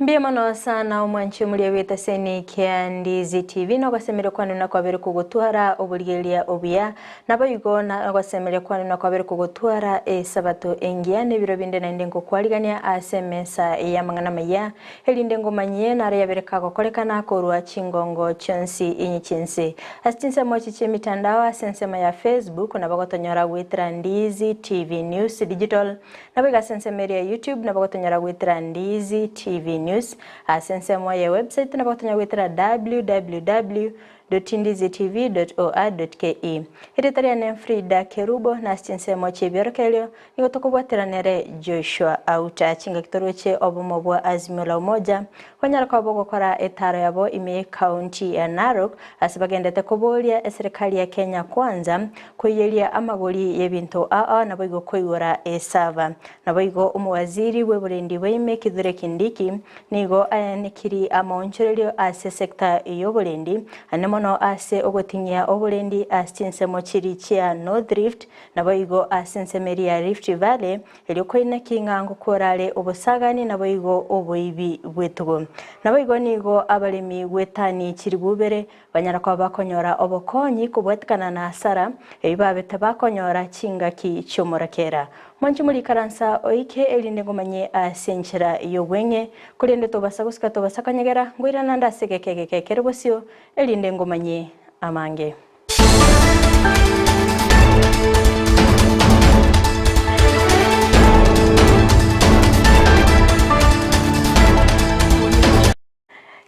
Mbiamano sana omwanchi omuria bweteseni kia Ndizi TV nogosemeria kwanu na kwabere kugotwara obuligeria obuya naboigo nogosemeria kwanu na kwabere kugotwara esabato engiya nebiro binde naende ngokwarigania ase emesa ya mang'ana maya erinde ngomanyie nare yabereka gokorekana korwa chingongo chionsi inyi chinsi ase chinsemo echi chia emitandao ase ensemo ya Facebook nabo gwetera Ndizi TV News Digital, nabo ase ensemo ya YouTube nabo gotonyora gwetera Ndizi TV News, ase ensemo ya website nabo gotonyora gwetera www.ndizitv.or.ke. Erieta riane Frida Kerubo na ase chinsemo chi'ebiorokererio nigo tokobwateranere Joshua Auta. Chingaki toroche obomo bwa Azimio la Umoja banyara kwabo gokora etaro yabo ime county ya Narok ase bagendete koboria eserikali ya Kenya Kwanza koiyeria amagori y'ebinto aa nabo igo koigora esava. Nabo igo omuwaziri bw'oborendi bwaime Kithure Kindiki nigo ayanekiri amaonchorerio ase sekta y'oborendi ane mono ase ogotinyia oborendi ase chinsemo chiri chia North Rift nabo igo ase ensemo ya Rift Valley erio koineki ng'a ngokorare obosagani nabo igo oboibi bw'etugo. Nabo igo nigo abaremi gwetani chiri bubere banyara kuba bakonyora obokonyi kobwatikana na asara ebi babete bakonyora chingaki chiomorakera. Mwanchi muri karansa oike erinde ngomanye ase enchera y'obweng'e korende tobasa gosika tobasa konyegera ngoirana ndase geke kere bosio erinde ngomanye amange.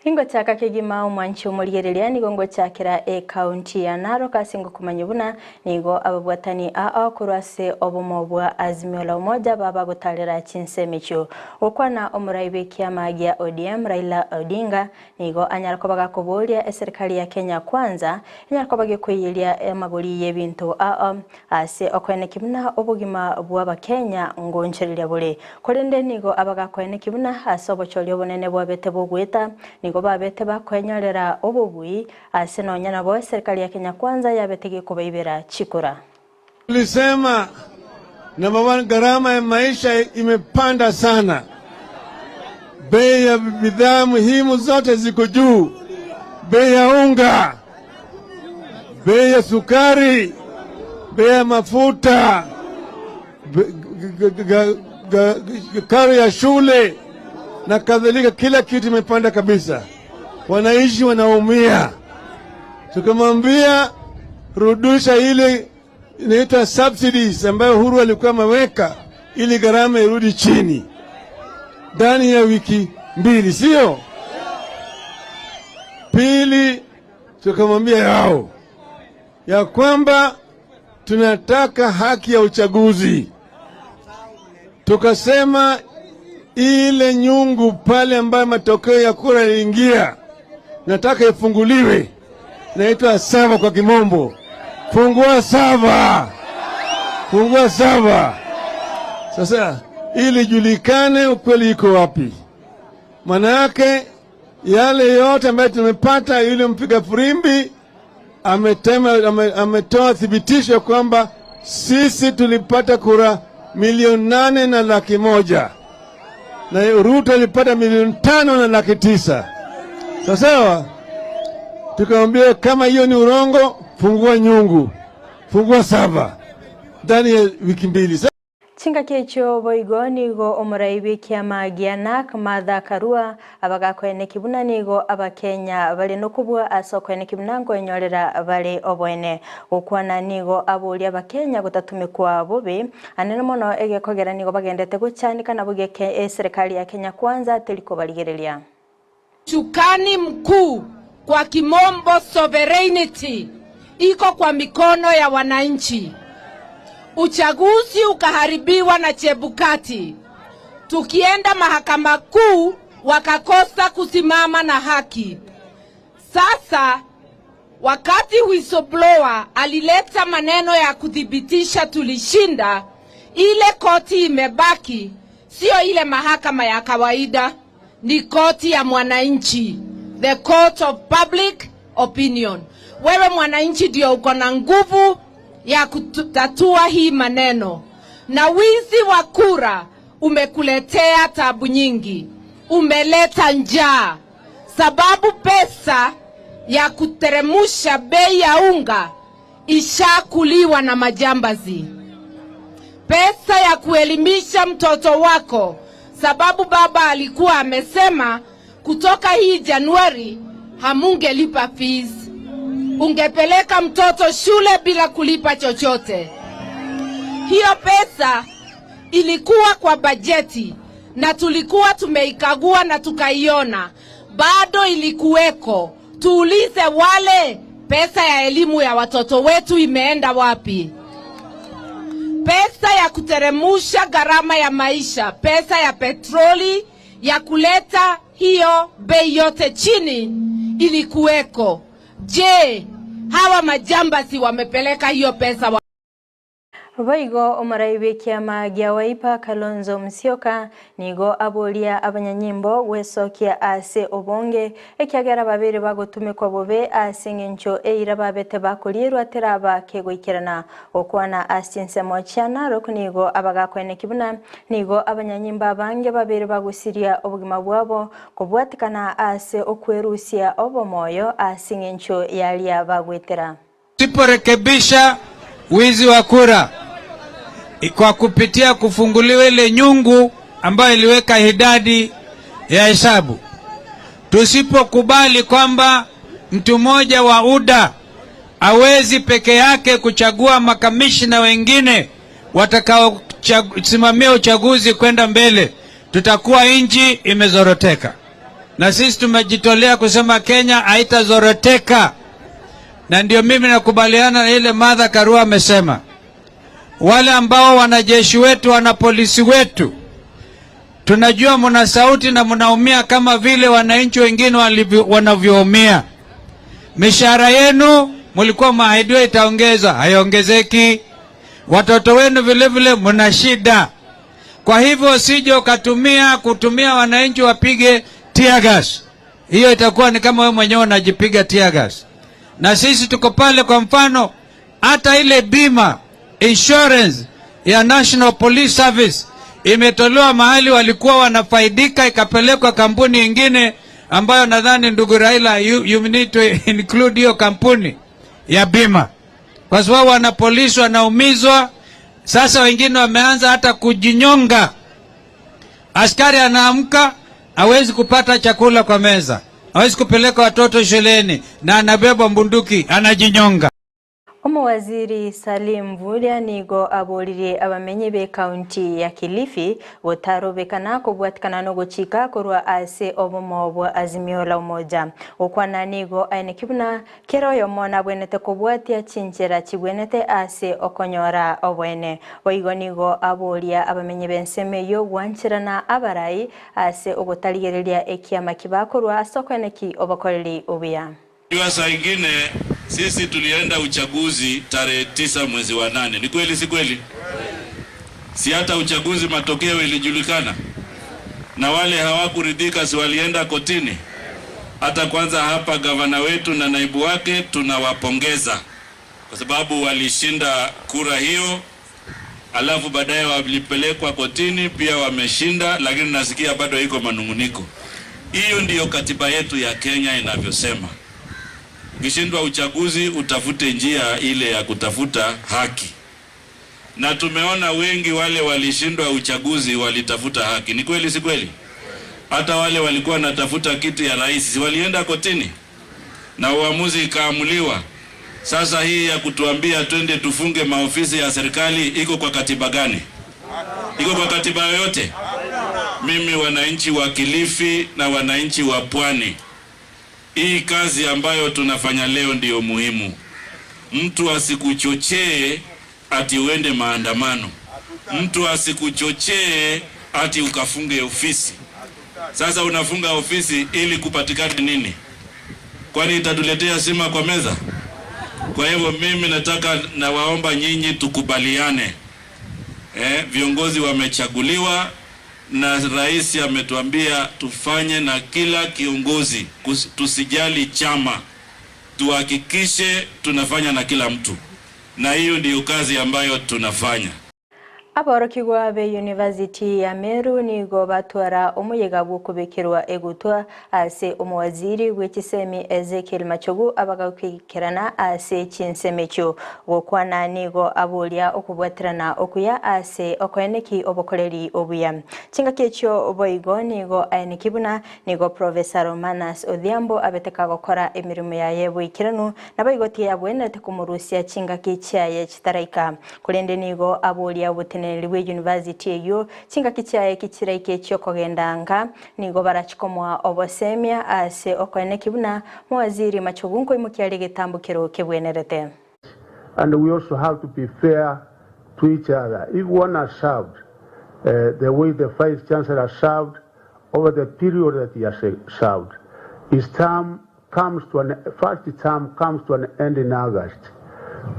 Ingochaka kegima omwanchi omorigereria nigo ngochakera e-county ya Narok ase ngokomanya buna nigo ababwatani aa korwa ase obomo bwa Azimio la Umoja baba gotarera chinsemo echio. Gokwana omorai bw'ekiama gia ODM Raila Odinga nigo anyara koba gakoboria eserikali ya Kenya Kwanza enyara koba gekoiyeria amagori y'ebinto aa ase okoeneki buna obogima bw'abakenya ngonchereria bore. Korende nigo abagakoeneki buna ase obochori obonene bwabete bogweta nigo babete bakwenyorera obobui ase nonya nabo serikali ya Kenya Kwanza yabete gekobaibera chikura. Tulisema number one, gharama ya maisha imepanda sana, bei ya bidhaa muhimu zote ziko juu, bei ya unga, bei ya sukari, bei ya mafuta, karo ya shule na kadhalika, kila kitu imepanda kabisa. Wananchi wanaumia. Tukamwambia rudisha ile inaitwa subsidies ambayo Uhuru alikuwa ameweka ili gharama irudi chini ndani ya wiki 2, sio? Pili, tukamwambia yao ya kwamba tunataka haki ya uchaguzi. Tukasema ile nyungu pale ambayo matokeo ya kura yaliingia nataka ifunguliwe, inaitwa sava kwa kimombo. Fungua sava, fungua sava. Sasa ili julikane ukweli iko wapi. Maana yake yale yote ambayo tumepata, yule mpiga firimbi ametoa thibitisho kwamba sisi tulipata kura 8,100,000 na Ruto alipata 5,900,000. Sawa? Tukamwambia kama hiyo ni urongo, fungua nyungu, fungua sava ndani ya wiki 2. Chinga kecho boigo nigo omorai bw'ekiama gia NARC Martha Karua abagakoene buna nigo abakenya bari nokubua ase okoene buna nkoenyorera bare oboene. Gokwana nigo aboria abakenya gotatumikwa bobe anene mono egekogera nigo bagendete gochanika nabo geke serikali ya Kenya Kwanza terikobarigereria. Usukani mkuu kwa kimombo sovereignty iko kwa mikono ya wananchi. Uchaguzi ukaharibiwa na Chebukati. Tukienda mahakama kuu wakakosa kusimama na haki. Sasa wakati whistleblower alileta maneno ya kuthibitisha tulishinda, ile koti imebaki sio ile mahakama ya kawaida, ni koti ya mwananchi, the court of public opinion. Wewe mwananchi ndio uko na nguvu ya kutatua hii maneno. Na wizi wa kura umekuletea tabu nyingi. Umeleta njaa, sababu pesa ya kuteremusha bei ya unga ishakuliwa na majambazi. Pesa ya kuelimisha mtoto wako, sababu baba alikuwa amesema kutoka hii Januari hamungelipa fees, ungepeleka mtoto shule bila kulipa chochote. Hiyo pesa ilikuwa kwa bajeti na tulikuwa tumeikagua na tukaiona, bado ilikuweko. Tuulize wale, pesa ya elimu ya watoto wetu imeenda wapi? Pesa ya kuteremusha gharama ya maisha, pesa ya petroli ya kuleta hiyo bei yote chini ilikuweko. Je, hawa majambazi wamepeleka hiyo pesa wa Boigo omorai bwa ekiama gia Wiper Kalonzo Musyoka nigo aboria abanyanyimbo gwesokia ase obonge ekiagera babere bagotumikwa bobe ase eng'encho eira babete bakorierwa teraba kegoikerana okwana ase ensemo chia Narok nigo abagakweneki buna nigo abanyanyimbo abange babere bagusiria obogima bwabo kobwatikana ase okwerusia obomoyo ase eng'encho yaria bagwetera. Tusiporekebisha wizi wa kura kwa kupitia kufunguliwa ile nyungu ambayo iliweka idadi ya hesabu, tusipokubali kwamba mtu mmoja wa UDA hawezi peke yake kuchagua makamishna wengine watakaosimamia uchaguzi kwenda mbele, tutakuwa nchi imezoroteka. Na sisi tumejitolea kusema Kenya haitazoroteka, na ndio mimi nakubaliana na ile Martha Karua amesema, wale ambao wanajeshi wetu, wana polisi wetu, tunajua mna sauti na mnaumia kama vile wananchi wengine wanavyoumia. Mishahara yenu mlikuwa mmeahidiwa itaongezwa, haiongezeki. Watoto wenu vile vile mna shida. Kwa hivyo usije ukatumia kutumia wananchi wapige tear gas. Hiyo itakuwa ni kama wewe mwenyewe unajipiga tear gas. Na sisi tuko pale. Kwa mfano, hata ile bima insurance ya National Police Service imetolewa mahali walikuwa wanafaidika, ikapelekwa kampuni ingine ambayo nadhani ndugu Raila, you need to include hiyo kampuni ya bima, kwa sababu wana polisi wanaumizwa. Sasa wengine wameanza hata kujinyonga. Askari anaamka hawezi kupata chakula kwa meza, hawezi kupeleka watoto shuleni, na anabeba bunduki anajinyonga. Omowaziri Salim Mvurya nigo aboririe abamenyi be kaunti ya Kilifi gotarobekana kobwatikana nogochika korwa ase obomo bwa Azimio la Umoja okwana nigo aine buna kero oyomo nabwenete kobwatia chinchera chibwenete ase okonyora obwene. Boigo nigo aboria abamenyi b'ensemo eyo gwancherana abarai ase ogotarigereria ekiama kibakorwa ase okweneki obokoreri obuya. Jua saa ingine sisi tulienda uchaguzi tarehe 9 mwezi wa 8. Ni kweli si kweli? Si hata uchaguzi matokeo ilijulikana, na wale hawakuridhika si walienda kotini? Hata kwanza hapa gavana wetu na naibu wake tunawapongeza kwa sababu walishinda kura hiyo, alafu baadaye walipelekwa kotini pia wameshinda, lakini nasikia bado iko manunguniko. Hiyo ndiyo katiba yetu ya Kenya inavyosema. Ukishindwa uchaguzi utafute njia ile ya kutafuta haki, na tumeona wengi wale walishindwa uchaguzi walitafuta haki. Ni kweli si kweli? Hata wale walikuwa wanatafuta kiti ya rais si walienda kotini na uamuzi ikaamuliwa. Sasa hii ya kutuambia twende tufunge maofisi ya serikali iko kwa katiba gani? Iko kwa katiba yoyote? Mimi wananchi wa Kilifi na wananchi wa Pwani, hii kazi ambayo tunafanya leo ndiyo muhimu. Mtu asikuchochee ati uende maandamano, mtu asikuchochee ati ukafunge ofisi. Sasa unafunga ofisi ili kupatikane nini? Kwani itatuletea sima kwa meza? Kwa hivyo mimi nataka nawaomba nyinyi tukubaliane. Viongozi wamechaguliwa na rais ametuambia tufanye na kila kiongozi, tusijali chama, tuhakikishe tunafanya na kila mtu, na hiyo ndiyo kazi ambayo tunafanya. Aborokigwa be University ya Meru nigo batwara omuyega bw'okubikirwa egutwa ase omowaziri bw'ekisemi Ezekiel Machogu abagakwikirana ase chinsemecho gokwana nigo abolia okubwatirana okuya ase okoeneki obokoreri obuya chingaki echo boigo nigo aenekibuna nigo Professor Romanus Odhiambo abeteka gokora emirimo yaye bwikiranu naboigo tiyabwenerete kumurusia chingaki chiaye chitaraika kurende nigo abolia obutene Liwe University eyo chingaki chiaye kichiraike ekyo kogendanga nigo barachikomwa obosemia ase okoenekibuna mwaziri Machogu nkoimukiali gitambukiro kebwenerete. And we also have to be fair to each other. If one has served the way the Vice Chancellor served over the period that he has served, his term comes to an first term comes to an end in August.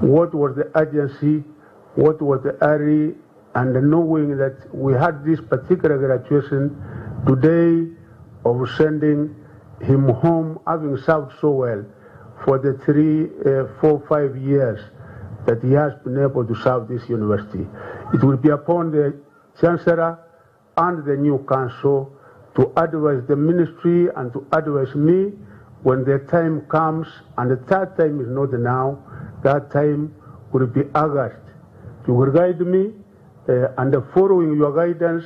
What was the urgency? What was the hurry? And knowing that we had this particular graduation today of sending him home, having served so well for the 3, 4, 5 years that he has been able to serve this university. It will be upon the Chancellor and the new council to advise the ministry and to advise me when the time comes, and the third time is not now, that time will be August. You will guide me, and following your guidance,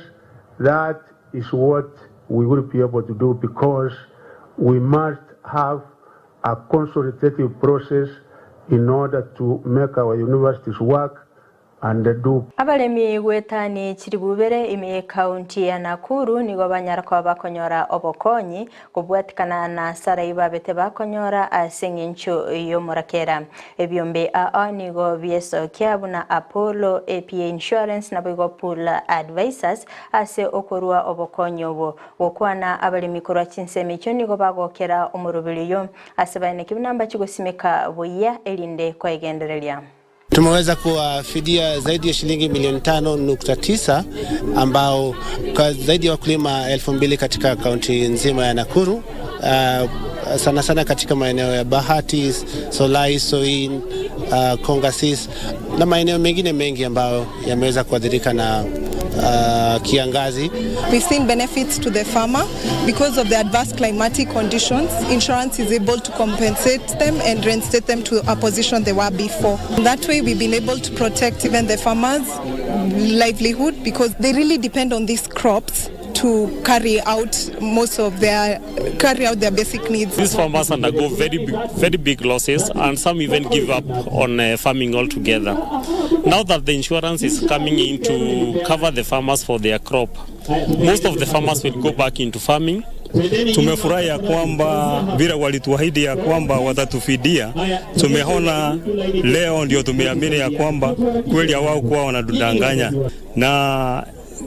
that is what we will be able to do, because we must have a consultative process in order to make our universities work and do. Abalemi gwetani chiribubere ime county ya Nakuru nigo banyara kwa bakonyora obokonyi kubwatikana na sara ibabete bakonyora ase ng'encho yomorakera ebyombe aa nigo byesokia buna Apollo APA Insurance na bigo Pool Advisors ase okorwa obokonyi obo gokwana abalemi korwa chinsemi ekyo nigo bagokera omurubiriyo ase baine kibinamba chigosimeka buya elinde kwegendereria. Tumeweza kuwafidia zaidi ya shilingi milioni 5.9 ambao kwa zaidi ya wakulima 2000 katika kaunti nzima ya Nakuru, sana sana katika maeneo ya Bahati, Solai, Soin, Kongasis na maeneo mengine mengi ambayo yameweza kuathirika na kiangazi. We've seen benefits to the farmer because of the adverse climatic conditions. Insurance is able to compensate them and reinstate them to a position they were before. That way we've been able to protect even the farmers' livelihood, because they really depend on these crops to carry out most of their basic needs. These farmers undergo very big losses, and some even give up on farming altogether. Now that the insurance is coming in to cover the farmers for their crop, most of the farmers will go back into farming. Tumefurahi ya kwamba vile walituahidi ya kwamba watatufidia, tumeona leo ndio tumeamini ya kwamba kweli hawakuwa wanatudanganya, na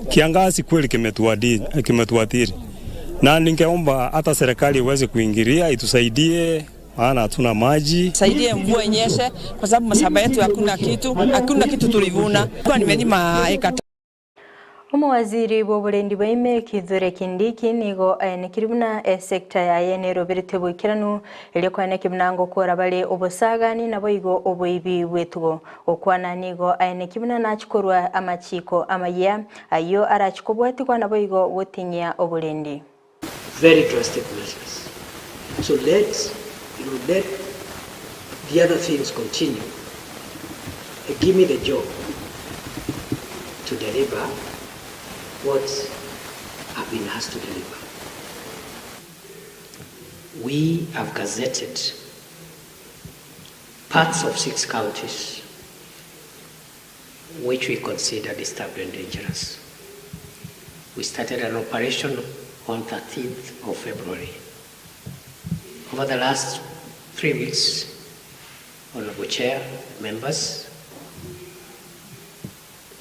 kiangazi kweli kimetuathiri, na ningeomba hata serikali iweze kuingilia itusaidie, maana hatuna maji. Saidie mvua inyeshe, kwa sababu mashamba yetu hakuna kitu tulivuna. Kwa nimelima eka. Omowaziri bw'oburendi bwaime Kithure Kindiki nigo aenekiribuna esekta yaye nerobirite bwikiranu erio kwaenekibuna ngokora bale obosagani naboigo oboibi bwetugo okwana nigo aenekibuna nachikorwa amachiko amaya ayo arachikobwatikwa naboigo gotinya oburendi. Very drastic measures. So let the other things continue. Give me the job to deliver what I've been asked to deliver. We have gazetted parts of 6 counties which we consider disturbed and dangerous. We started an operation on 13th of February. Over the last 3 weeks, Honorable Chair, members,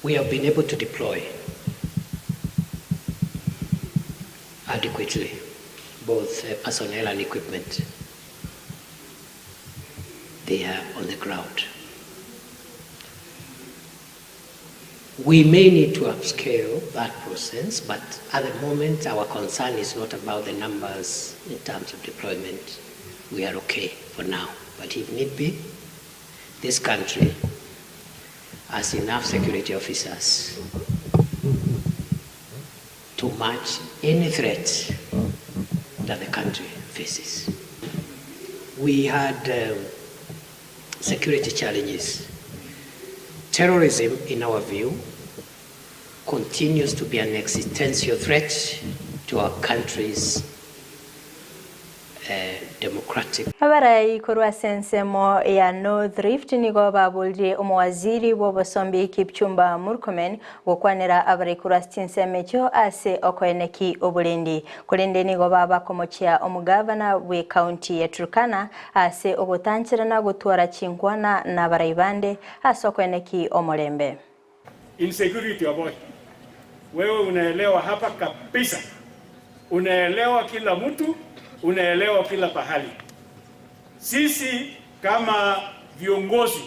we have been able to deploy adequately both personnel and equipment. They are on the ground. We may need to upscale that process, but at the moment our concern is not about the numbers in terms of deployment. We are okay for now, but if need be, this country has enough security officers to match any threat that the country faces. We had security challenges. Terrorism, in our view, continues to be an existential threat to our country's democratic. Abarai korwa sensemo ya North Rift nigo babulire omowaziri bw'obosombi Kipchumba Murkomen gokwanera abarai korwa sinsemecho ase okoeneki oburendi korende nigo babakomochia omugavana we county ya Turkana ase ogotancherana gotwara chinkwana na abarai bande ase okoeneki omorembe. Insecurity aboy, wewe unaelewa hapa kabisa, unaelewa kila mtu, unaelewa kila pahali. Sisi kama viongozi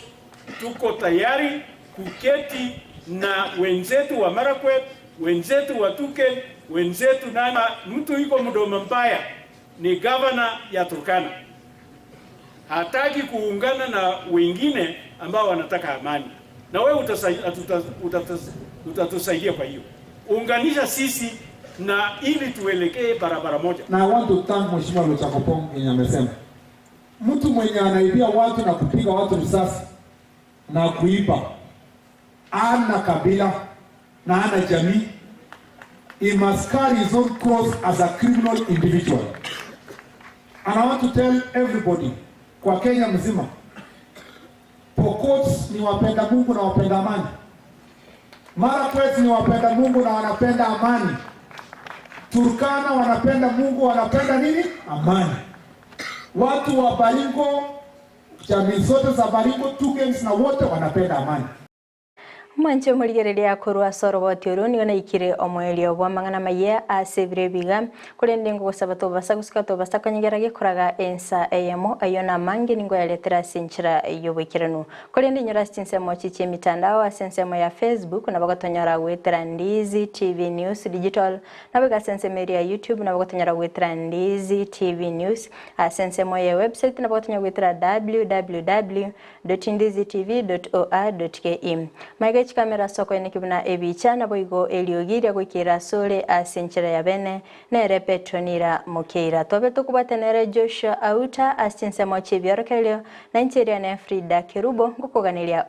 tuko tayari kuketi na wenzetu wa Marakwet, wenzetu wa Tuken, wenzetu na mtu yuko mdomo mbaya ni governor ya Turkana. Hataki kuungana na wengine ambao wanataka amani. Na wewe utatusaidia kwa hiyo. Unganisha sisi na ili tuelekee barabara moja. Na I want to thank Mheshimiwa Lochakopong yenye amesema. Mtu mwenye anaibia watu na kupiga watu risasi na kuiba, ana kabila na ana jamii, he must carry his own cross as a criminal individual. And I want to tell everybody, kwa Kenya mzima, Pokots ni wapenda Mungu na wapenda amani. Marakwet ni wapenda Mungu na wanapenda amani. Turkana wanapenda Mungu, wanapenda nini? Amani. Watu wa Baringo, jamii zote za Baringo, Tukens na wote wanapenda amani. Mwanche muligereria korwa soroboti oru nigo naikire omwelio bwa mang'ana maya ase ebire biga korende ngogosaba tobasa gosika tobasa konyegera gekoraga ensa eyemo ayo na mange ningo yaletera ase enchera y'oboikeranu korende nyora ase ensemo chichie emitandao ase ensemo ya Facebook nabo gotonyora gwetera Ndizi TV News Digital nabo ase ensemo ya YouTube nabo gotonyora gwetera Ndizi TV News ase ensemo ya website nabo gotonyora gwetera www.ndizitv.or.ke. Maige kamera soko enekibuna ebicha nabo igo eliogiria goikera sole ase enchera ya bene nere Petronira Mokeira tobe tukubatenere Joshua Auta ase ensemo chiebiorokelio na encheria ne Frida Kerubo ngokoganiria.